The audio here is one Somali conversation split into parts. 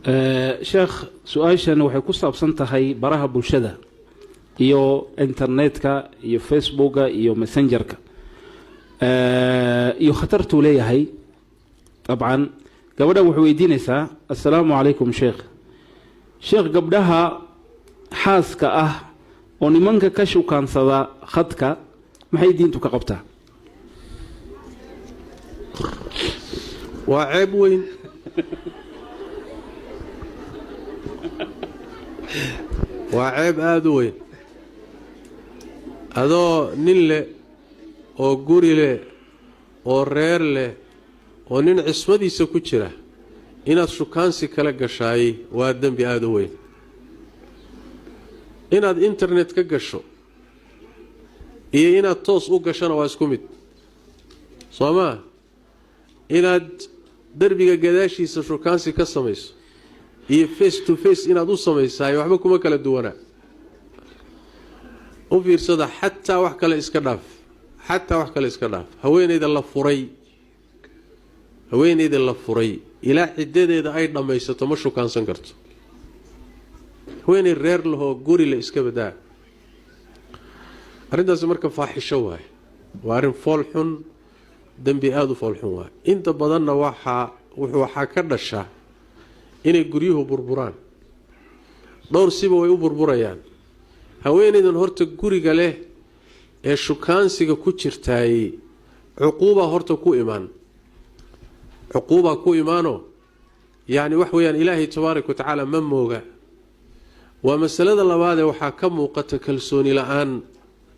Sheekh, su-aashan waxay ku saabsan tahay baraha bulshada iyo internetka iyo Facebooka iyo Messengerka iyo khatartuu leeyahay. Dabcan gabadhan waxay weydiinaysaa: "Assalaamu calaykum sheekh. Sheekh, gabdhaha xaaska ah oo nimanka ka shukaansada khadka, maxay diintu ka qabtaa?" Waa ceeb weyn, waa ceeb aada u weyn. Adoo nin leh oo guri leh oo reer leh oo nin cismadiisa ku jira inaad shukaansi kala gashaay waa dembi aada u weyn. Inaad internet ka gasho iyo inaad toos u gashona waa isku mid, soo maa? Inaad derbiga gadaashiisa shukaansi ka samayso iyo face to face inaad u samaysaay waxba kuma kala duwanaa. U fiirsada, xataa wax kale iska dhaaf, xataa wax kale iska dhaaf, haweeneyda la furay, haweeneyda la furay ilaa ciddadeeda ay dhammaysato ma shukaansan karto. Haweeney reer lahoo guri la iska badaa. Arrintaasi marka faaxisho waaye, waa arrin fool xun, dembi aada u foolxun waaye. Inta badanna waxaa ka dhasha inay guryuhu burburaan. Dhowr siba way u burburayaan. Haweeneydan horta guriga leh ee shukaansiga ku jirtaay cuquubaa horta ku imaan, cuquubaa ku imaano. Yacni wax weeyaan, Ilaahay tabaaraka wa tacaala ma mooga. Waa masalada labaadee, waxaa ka muuqata kalsooni la-aan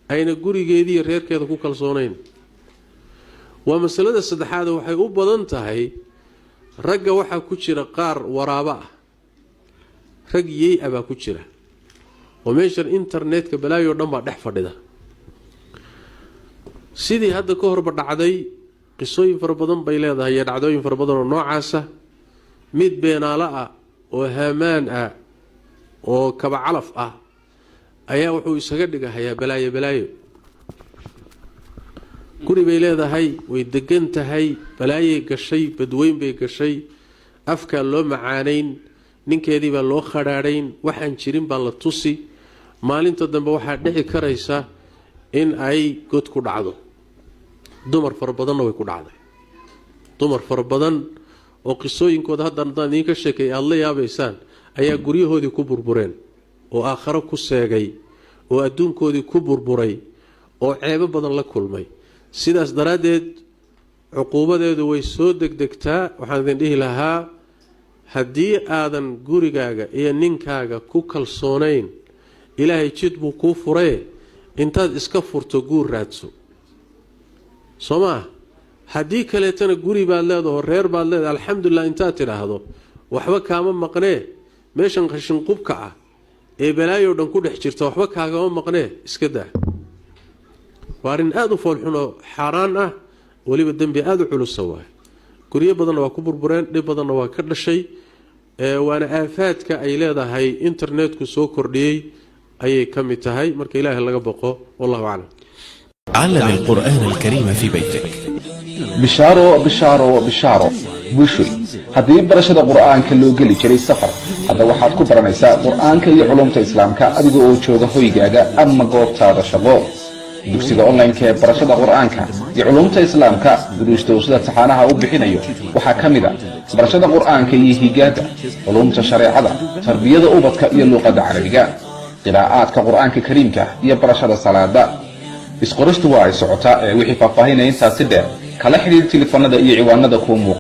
ayna gurigeediiyo reerkeeda ku kalsoonayn. Waa masalada saddexaade, waxay u badan tahay ragga waxaa ku jira qaar waraabo ah, rag yey ah baa ku jira, oo meeshan internetka balaayo dhan baa dhex fadhida. Sidii hadda ka horba dhacday, qisooyin fara badan bay leedahay iyo dhacdooyin fara badan oo noocaasa. Mid beenaalo ah oo haamaan ah oo kaba calaf ah ayaa wuxuu isaga dhigahayaa balaayo balaayo. Guri bay leedahay, way degan tahay, balaayay gashay, badweyn bay gashay, afkaa loo macaanayn, ninkeedii baa loo khadhaadhayn, waxaan jirin baa la tusi. Maalinta dambe waxaa dhici karaysa in ay god ku dhacdo. Dumar fara badanna way ku dhacday. Dumar fara badan oo qisooyinkooda hadda haddaan idiinka sheekay aada la yaabaysaan ayaa guryahoodii ku burbureen, oo aakharo ku seegay, oo adduunkoodii ku burburay, oo ceebo badan la kulmay. Sidaas daraaddeed cuquubadeedu way soo degdegtaa. Waxaan idin dhihi lahaa, haddii aadan gurigaaga iyo ninkaaga ku kalsoonayn, Ilaahay jid buu kuu furaye, intaad iska furto guur raadso, soo maa? Haddii kaleetana guri baad leedaho, reer baad leedahay, alxamdulilah, intaad tidhaahdo waxba kaama maqnee, meeshan qashinqubka ah ee balaayoo dhan ku dhex jirta waxba kaagama maqnee, iska daa. Waa arrin aada u foolxun oo xaaraan ah, weliba dembi aada u culusa waay. Guryo badanna waa ku burbureen, dhib badanna waa ka dhashay, waana aafaadka ay leedahay internetku soo kordhiyey ayay ka mid tahay. Marka Ilaahay laga boqo. Wallahu aclam. علم القرآن الكريم في بيتك. Bishaaro, bishaaro, bishaaro bushuy! Haddii barashada Qur'aanka loo geli jiray safar, hadda waxaad ku baranaysaa Qur'aanka iyo culumta Islaamka adiga oo jooga hoygaaga ama goobtaada shaqo. Dugsiga online-ka ee barashada Qur'aanka iyo culumta Islaamka, duruusta uu sida taxaanaha u bixinayo waxaa ka mid a barashada Qur'aanka iyo higaada, culumta shareecada, tarbiyada ubadka iyo luuqadda Carabiga, qiraa'aadka Qur'aanka Kariimka iyo barashada salaada. Isqoristu waa ay socotaa, ee wixii faahfaahinaya intaasi dheer kala xidhiir telefoonada iyo ciwaanada kuu muuqa.